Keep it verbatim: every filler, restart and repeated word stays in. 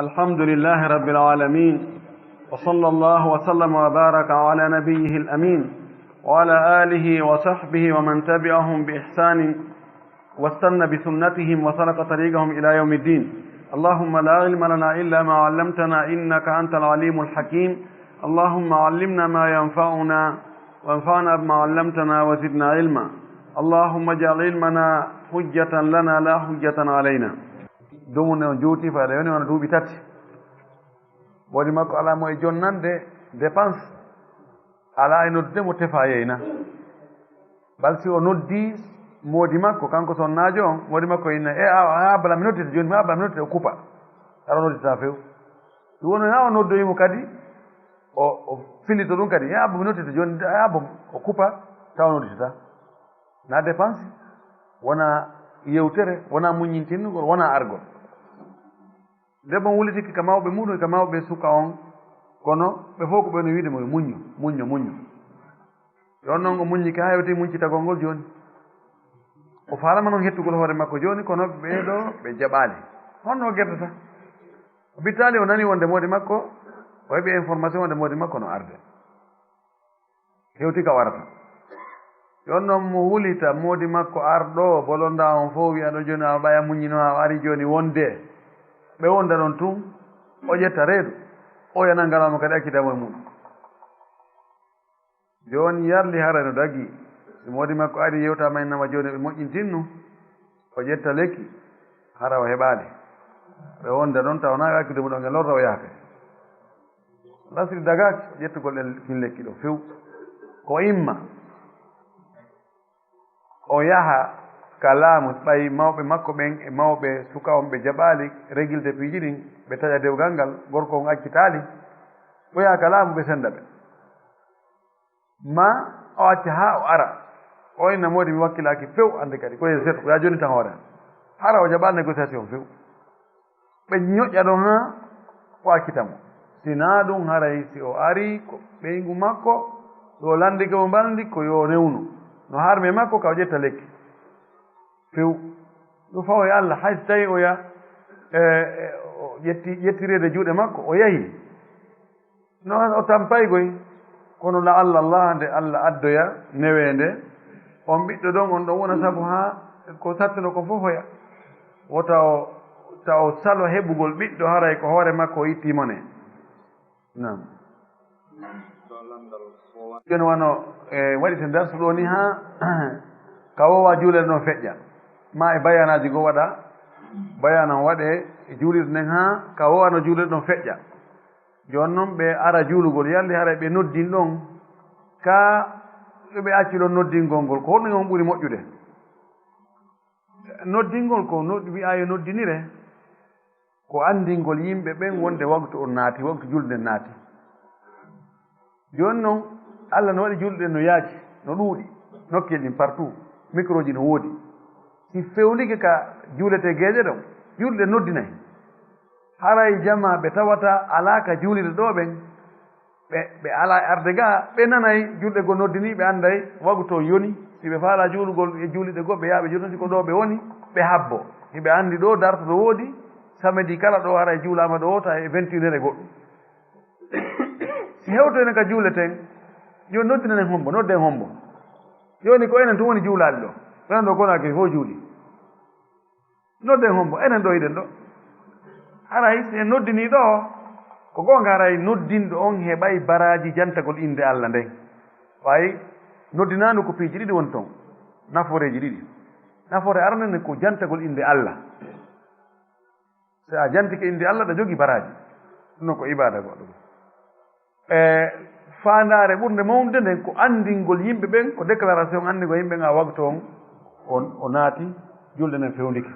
الحمد لله رب العالمين، وصلى الله وسلم وبارك على نبيه الأمين، وعلى آله وصحبه ومن تبعهم بإحسان واستن بسنتهم وسلك طريقهم إلى يوم الدين. اللهم لا علم لنا إلا ما علمتنا إنك أنت العليم الحكيم. اللهم علمنا ما ينفعنا وانفعنا بما علمتنا وزدنا علما. اللهم اجعل علمنا حجة لنا لا حجة علينا. Dumunde on juuti fayda yoni wona duuɓi tati. Moodi makko alaa mo e jonnande dépense, alaa e noddude mo tefa yeyna. Bal si o noddi moodi makko, kanko sonnaajo on, moodi makko inna, "E, a, a, abba mi noddita jooni, mi abba mi noddita," o kupa. Hara o noddita few. Si wono haa o noddoyi mo kadi, o, o filito ɗum kadi, "E, abba mi noddita jooni, e, abba," o kupa, tawa o noddita. Na dépense, wona yewtere, wona muññintinnugol, wona argol. Debbo on wulitike ka mawɓe muuɗum e ka mawɓe suka on, kono ɓe fof ko ɓe no wiide mo, "Muñño, muñño, muñño." Yo on non o muññike haa hewti muñcitagol ngol jooni. O faalama non hettugol hoore makko jooni, kono ɓee ɗoo ɓe jaɓaali. Honno o gerdata? O bittaali, o nani wonde moodi makko, o heɓi information wonde moodi makko no arde. Hewti ka warata. Yo non mo wulita moodi makko arɗo, bolondaa on fof wi'a ɗo jooni, a ɓaya muññino, a ari jooni wonde ɓe wonda ɗon tun, o ƴetta reedu, o yana ngalaa mo kadi accida mo e mum. Jooni yarli haray no dagi. Si moodi makko ari yewtaama innama jooni ɓe moƴƴintinnu, o ƴetta lekki, hara o heɓaali. Ɓe wonda ɗon tawa na accude mo ɗon e lorra o yaha kadi. Lasri dagaaki ƴettugol ɗen kin lekki ɗo few. Ko imma o yaha ka laamu, ɓay mawɓe makko ɓen e mawɓe suka on ɓe jaɓaali regilde piiji ɗin, ɓe taƴa dewgal ngal, gorko on accitaali, o yaha ka laamu ɓe senda ɓe. Ma o acca haa o ara, o inna moodi mi wakkilaaki few, annde kadi ko e seeɗa, ko yaa jonni tan hoore an. Hara o jaɓaali négociation few. Ɓe ñoƴƴa ɗon haa o accita mo. Si naa ɗum, haray si o arii ko ɓeyngu makko, ɗo lanndike mo mbalndi ko yo o newnu. No harmi e makko ka o ƴetta lekki. Few. Ɗum fawo e Allah, hay so tawii o ya-, e, e, o ƴetti, ƴetti reedu e juuɗe makko, o yahi. No o tampay goy, kono la Allah, Allah nde Allah addoya neweende, on ɓiɗɗo ɗon, on ɗon wona sabu haa ko sattuno ko fof hoya. Wota o, ta o salo heɓugol ɓiɗɗo, haray ko hoore makko o itti mone. Naam. Ɓen wano, e, waɗi to darsu ɗo ni haa ka wowa juulere ɗon feƴƴa. Ma e bayanaaji goo waɗa, bayana on waɗe e juulirde nden haa ka wowa no juulere ɗon feƴƴa. Jooni non ɓe ara juulugol, yalli haray ɓe noddin ɗon, ka ɓe acci ɗon noddingol ngol, ko honɗum on ɓuri moƴƴude? Noddingol ko nod-, wi'aa yo noddinire, ko anndingol yimɓe ɓen wonde waktu on naati, waktu julde nden naati. Jooni non, Allah no waɗi julɗe ɗen no yaaji, no ɗuuɗi, nokkeeli ɗin partout, microji no woodi. Si fewndike ka juuletee geeƴe ɗon, julɗe noddinay. Haray jamaa ɓe tawata alaa ka juulirde ɗoo ɓen, ɓe, ɓe alaa e arde gaa, ɓe nanay julɗe goo noddinii, ɓe annday waktu on yoni. Si ɓe faalaa juulugol e juulirde goo, ɓe yaha ɓe juulta, si ko ɗoo ɓe woni, ɓe habbo. Hiɓe anndi ɗoo darto ɗo woodi, samedi kala ɗoo haray juulaama ɗoo, tawa e vingt et une heures e goɗɗum. Si hewtoyno ka juuleten, yo noddinen hombo, nodden hombo. Jooni ko enen tun woni juulaaɓe ɗoo. Enen ɗoo Konaakiri fof juuli. Nodden hombo, enen ɗoo hiɗen ɗoo. Haray si en noddinii ɗoo, ko goonga haray noddinɗo on heɓay baraaji jantagol innde Alla nden. Ɓay noddinaandu ko piiji ɗiɗi woni ton, nafooreeji ɗiɗi. Nafoore arande nden ko jantagol innde Alla. Si a jantike innde Alla, aɗa jogii baraaji. Ɗum non ko ibaada goɗɗo. E faandaare ɓurnde mawnude nden ko anndingol yimɓe ɓen, ko déclaration anndingol yimɓe ɓen a waktu on, on, o naati, julde nden fewndike.